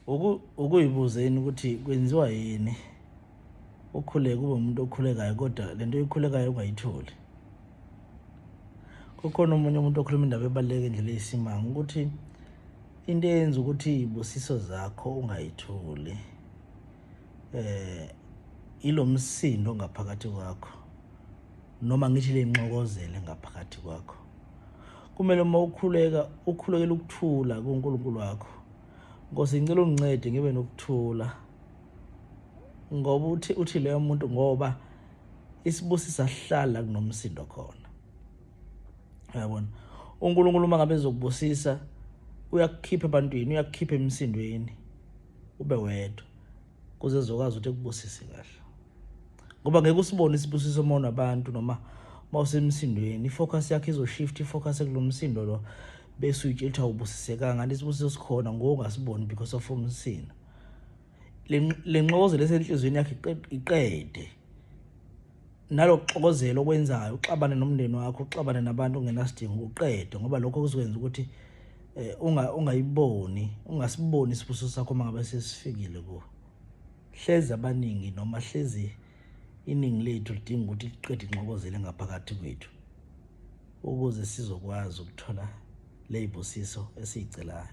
Ukuyibuza yini ukuthi kwenziwa yini ukhuleke ube umuntu okhulekayo kodwa lento oyikhulekayo ungayitholi. Kukhona omunye umuntu okhuluma indaba ebaluleke indlela eyisimanga ukuthi into eyenza ukuthi izibusiso zakho ungayitholi eh ilomsindo ngaphakathi kwakho noma ngithi lenxokozele ngaphakathi kwakho. Kumele uma ukhuleka ukhulekele ukuthula kuNkulunkulu wakho. Nkosi ngicela ungincede ngibe nokuthula ngoba uthi uthi leyo muntu ngoba isibusiso asihlala kunomsindo khona. Uyabona, uNkulunkulu uma ngabe ezokubusisa uyakukhipha ebantwini, uyakukhipha emsindweni ube wedwa kuze ezokwazi ukuthi ekubusise kahle, ngoba ngeke usibone isibusiso uma unabantu noma uma usemsindweni. Ifocus yakho izoshift ifocus kulo msindo lo, bese uyitshela ukuthi awubusisekanga kanti isibusiso sikhona ngokungasiboni because of umsindo. Le nxokozelo esenhliziyweni yakho iqede nalokuxokozela okwenzayo, uxabane nomndeni wakho, uxabane nabantu ungenasidingo, uqede, ngoba lokho kuzokwenza ukuthi eh, unga ungayiboni ungasiboni isibusiso sakho uma ngabe sesifikile kuwe. Hlezi abaningi noma hlezi iningi lethu lidinga ukuthi liqede inxokozelo ngaphakathi kwethu ukuze sizokwazi ukuthola lezibusiso esiyicelayo.